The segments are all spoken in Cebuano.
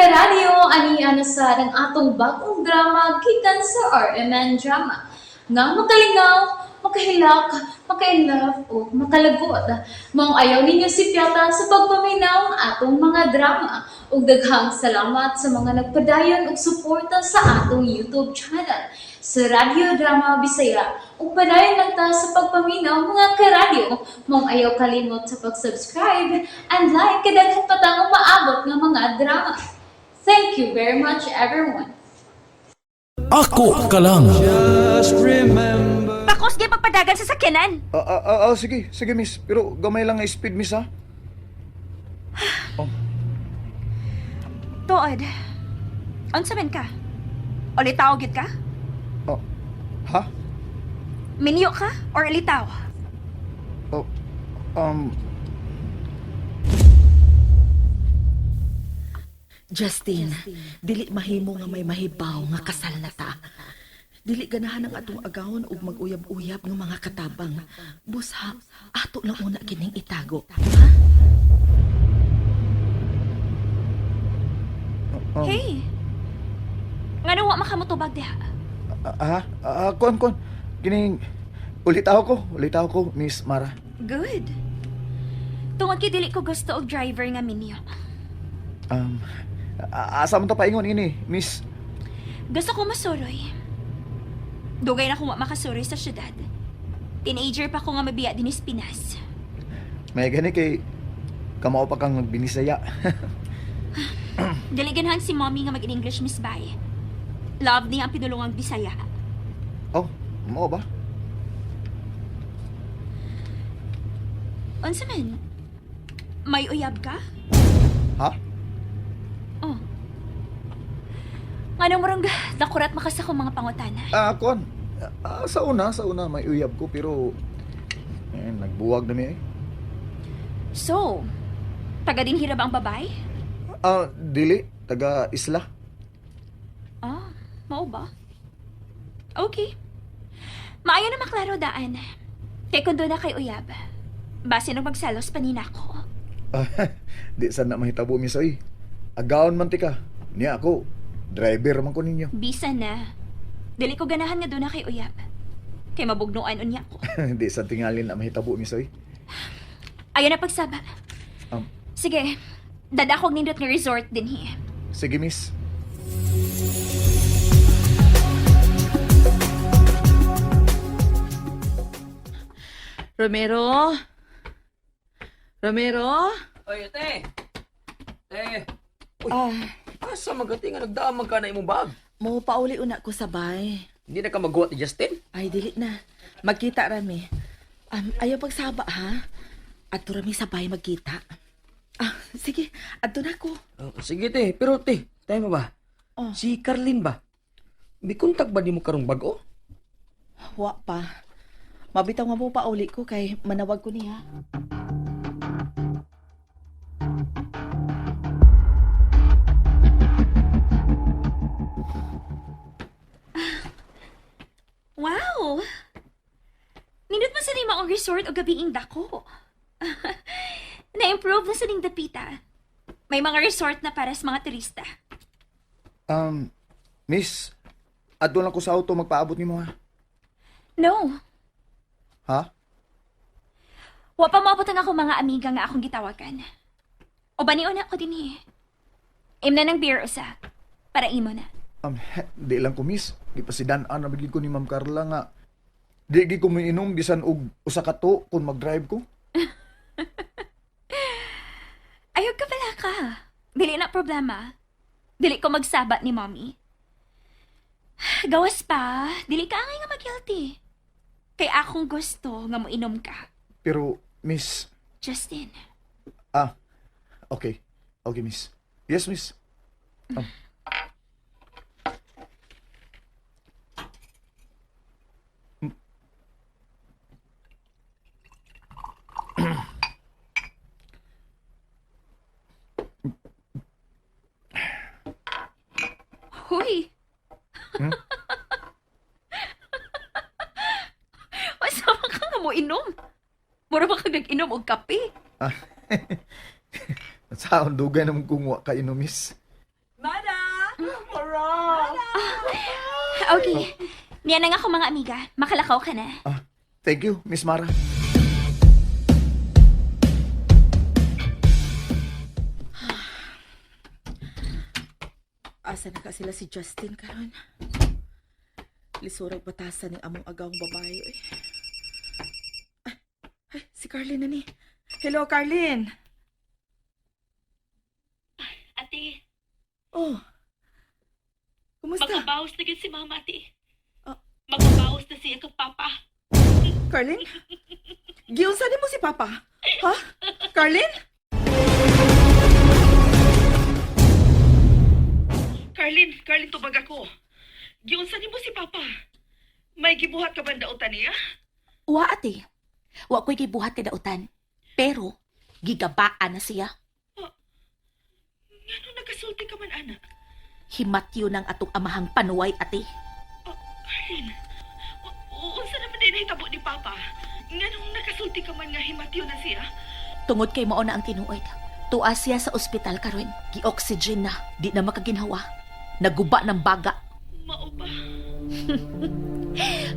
Karadyo, ani na sa ang atong bagong drama gikan sa RMN Drama. Nga makalingaw, makahilak, makainlove o makalagot. Maong ayaw ninyo sipyata sa pagpaminaw ang atong mga drama. Ug daghang salamat sa mga nagpadayon og suporta sa atong YouTube channel sa Radyo Drama Bisaya. Ug padayon lang ta sa pagpaminaw, mga karadyo. Maong ayaw kalimot sa pag-subscribe and like kay daghan pa tang umaabot nga mga drama. Thank you very much, everyone. Ako ka lang. Bakos gyud pagpadagan sa sakyanan. Sige, sige miss. Pero gamay lang ang speed, miss, ha? Tuod. Unsa man ka? Ulitaw gyud ka? Oh, ha? Minyo ka or ulitaw? Oh, um, Justin, dili mahimo nga may mahibaw nga kasal na ta. Dili ganahan ang atong agawon ug mag-uyab-uyab nga mga katabang. Busa, ato lang una kining itago. Ha? Hey. Ngano wa makamutubag diha? Ha? Kuan, kuan. Kining, ulitaw ko, Miss Mara. Good. Tungod kay dili ko gusto og driver nga minyo. Um, asa man ta paingon ini, Miss? Gusto ko masuroy. Dugay na ko wa makasuroy sa syudad. Teenager pa ko nga mabiya dinis Pinas. May gani kay kamao pa kang magbinisaya. Dili ganahan si mommy nga mag-English, Miss Bay. Love niya ang pinulungang Bisaya. Oh, mao ba? Unsa man? May uyab ka? Ha? Oh. Ngano murang nakurat makas akong mga pangutana. Kuan. Sa una may uyab ko pero eh, nagbuwag na mi eh. So, taga dinhira ba ang babae? Dili taga isla. Ah, mao ba? Okay. Maayo na maklaro daan. Kay kung doon na kay uyab. Base nung magsalos panina ko. Ah, di sana mahitabo, miss oy. Agaon man tika. Niya ako, driver man ko ninyo. Bisa na. Dili ko ganahan nga doon na kay uyab. Kay mabugnuan unya ko. Di sa tingalin na mahitabo, miss oy. Ayaw na pagsaba. Sige, dadakog nindot nga resort din hi. Sige, miss. Romero? Romero? Oy, ate! Te! Uy, Ah, asa magati nga nagdaan man ka na imong bag? mo pauli una ko sabay. Hindi na ka magguwat ni Justin? Ay, dili na. Magkita rami. Ayaw pagsaba, ha? Adto rami sabay magkita. Ah, sige, adto na ko. Oh, sige, te. Pero, te, tayo mo ba? Oh. Si Carlin ba? May kontak ba di mo karong bago? Wa pa. Mabitaw nga mo pauli ko kay manawag ko niya. Wow! Nindot man sa nima ang resort o gabiing dako. Na-improve na sa ning dapita. May mga resort na para sa mga turista. Miss, adto lang ko sa auto magpaabot nimo ha. No, Ha? wa pa maabot ang ako mga amiga nga akong gitawagan. O banion ako din eh. Imna ng beer usa. Para imo na. Di lang ko, miss. Gipasidan-an na bigid ko ni Ma'am Carla nga di gid ko miinom bisan og usa ka to kung mag-drive ko. Ayaw ka pala ka. Dili na problema. Dili ko magsaba ni mommy. Gawas pa, dili ka angay nga mag-guilty. Kay akong gusto nga moinom ka. Pero miss, Justin, ah, okay. Okay, miss. Yes, miss. Huy! Masama ka nga mo inom. Mura ba ka nag-inom og kape? Ah, sa dugay naman kung wa ka inom, miss. Ma? Okay. Niya na nga ako mga amiga. Makalakaw ka na. Ah, thank you, Miss Mara. Asa na ka sila si Justin karon? Lisurag batasan ng among agawang babae. Oy. Ay, ay, si Carlin na ni. Hello, Carlin. Ate, Oh. Kumusta? makabawas na gid si mama, ate. Ah. Makabawas na siya kang papa. Carlin? Giunsa nimo si Papa? Ha? Carlin? Carlin, Carlin, tubag ako. Giunsa nimo si Papa? May gibuhat ka ba dautan niya? Wa ate. Wa ko'y gibuhat kadautan. Pero, gigabaan na siya. Ngano nagasulti ka man, ana? Himatyo ng atong amahang panuway ate. Oh, Carlin, unsa naman din nahitabo ni Papa? Nganong nakasulti ka man nga himatyo na siya? Tungod kay mao na ang tinuod. Tuwa siya sa ospital karon. Gi-oxygen na, di na makaginhawa. Naguba ng baga. Mao ba?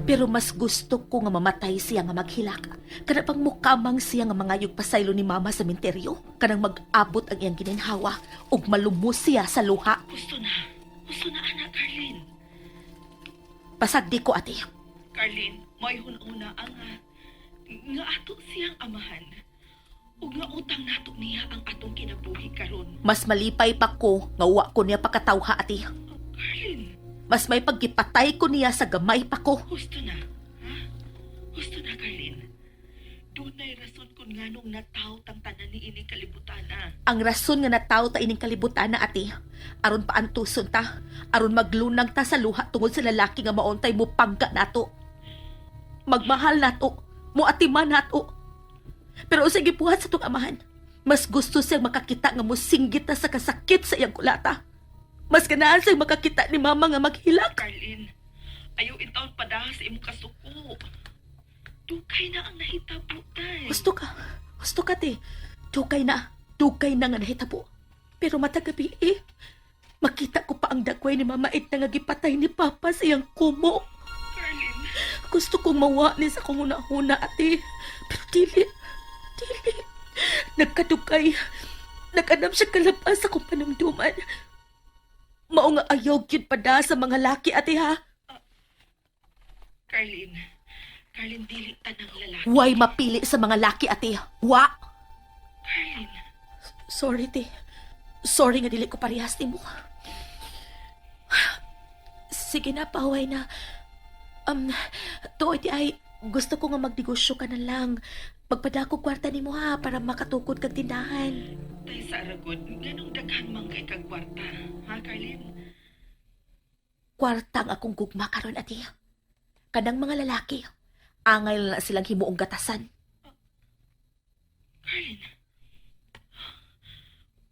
Pero mas gusto ko nga mamatay siya nga maghilak. Kana pang mukamang siya nga mangayog pasaylo ni mama sa minteryo. Kanang mag-abot ang iyang gininhawa ug malumos siya sa luha. Gusto na. Gusto na, ana, Carlin. Pasagdi ko ate. Carlin, may una ang nga ato siyang amahan. Ug nga utang nato niya ang atong kinabuhi karon. Mas malipay pa ko nga wa ko niya pakatawha ate. Carlin, Mas may pagkipatay ko niya sa gamay pa ko. husto na. Ha? Husto na, Carlin. Dunay rason kung nganong nataw tang tanan ni ining kalibutan ah. Ang rason nga nataw ta ining kalibutan na ate, aron paantuson ta, aron maglunang ta sa luha tungod sa lalaki nga maontay mo pangga nato. Magmahal nato, moatiman nato. Pero unsay gibuhat sa tong amahan, mas gusto siyang makakita nga mosinggit ta sa kasakit sa iyang kulata. Mas ganahan siyang makakita ni mama nga maghilak. Carlin, ayaw intawon padahas sa imong kasuko. Dukay na ang nahitabo tay. Gusto ka. Gusto ka, te. Dugay na. Dugay na nga nahitabo. Pero matagabi eh. Makita ko pa ang dagway ni Mama Edna nga gipatay ni Papa sa iyang kumo. Carlin, Gusto kong mawa ni sa kong huna-huna, ate. Pero dili. Dili. Nagkadugay. Nag-anam siya kalabas sa kong panumduman. Mao nga ayaw gyud pa da sa mga laki, ate ha. Carlin, Carlin, dili tanang lalaki. Way mapili sa mga laki, ate. Wa! Carlin, Sorry, te. Sorry nga dili ko parehas nimo. Sige na, paway na. Tuoy ti ay, gusto ko nga magnegosyo ka na lang. Magpadako kwarta nimo ha para makatukod kag tindahan. tay sa Aragod, nganong daghan man kay kag kwarta, ha, Carlin? Kwarta ang akong gugma karon ate. Kanang mga lalaki, angay lang na silang himuong gatasan. Carlin,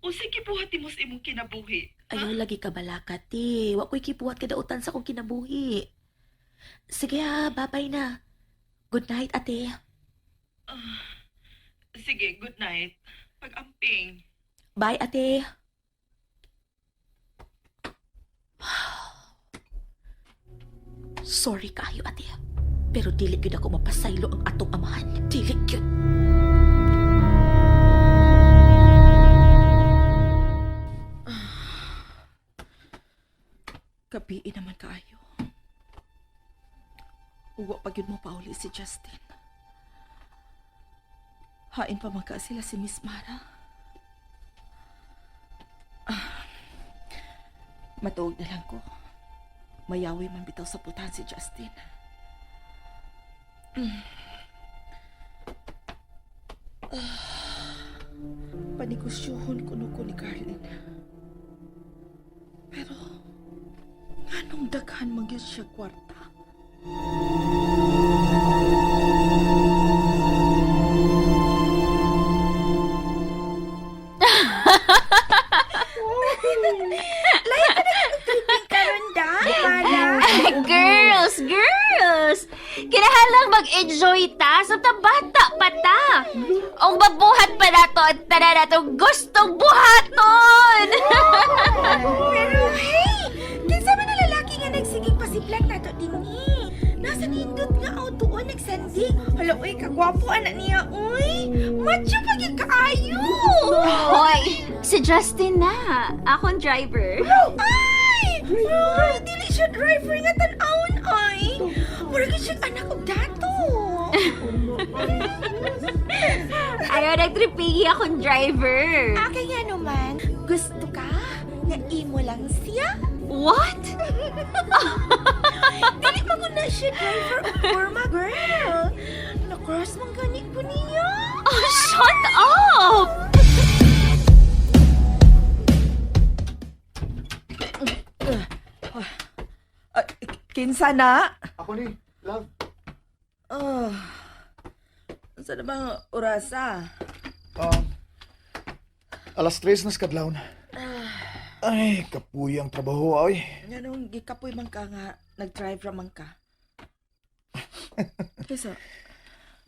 unsay gibuhat nimo sa imong kinabuhi? Ayaw lagi ka balaka, te. Wa ko'y kibuhat kadautan sa akong kinabuhi. Sige ha, babay na. Good night, ate. Ah, sige, good night. Pag-amping. Bye, ate. Sorry kayo, ate. Pero dili gyud ako mapasaylo ang atong amahan. Dili gyud. Gabii naman kaayo. Uwa pa gyud mo pauli si Justin. Hain pa man ka sila si Miss Mara. Ah, matuog na lang ko. Mayawi man bitaw sa putahan si Justin. Ah, panegosyohon kuno ko ni Carlin. Pero, nganong daghan man gyud siya kwarta? Girls, girls! Kinahalang mag-enjoy ta sa bata pa ta. Ang mabuhat pa nato at tanan nato gustong buhaton! Pero hey! Kinsa man na lalaki Gwapo anak niya, uy. Macho pa gyud kaayo. Hoy, si Justin na. Akong driver. Ay! Ay, dili siya driver nga tan-awon ay. Mura gyud siya anak og dato. Ayaw nagtripigi akong driver. Ah, kaya naman, gusto ka nga imo lang siya? What? Dili man ko na siya driver o forma, girl. Na-cross man gani ko niya. Oh, shut up! Ah, kinsa na? Ako ni, love. Oh. Unsa na bang orasa? Alas 3 na sa kadlawon. Ay, kapuy ang trabaho ay. Nganong gikapoy man ka nga nag-drive ra man ka? Kaysa,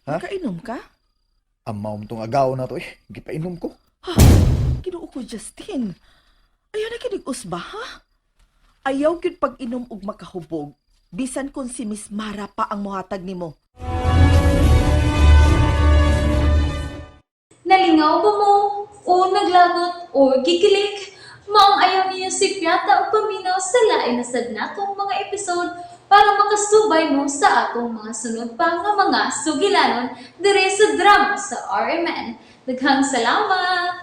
Ha? nakainom ka? Amaw mo tong agaw na to eh. Gipainom ko. Ginoo ko, Justin. Ayaw na kinig usba, ha? Ayaw gyud pag-inom og makahubog. Bisan kung si Miss Mara pa ang muhatag nimo. Nalingaw ba mo? O naglagot o gikilig? Maong ayaw niyo si Piata o paminaw sa lain na sad natong mga episode para makasubay mo sa atong mga sunod pa nga mga sugilanon dire sa drama sa RMN. Daghang salamat!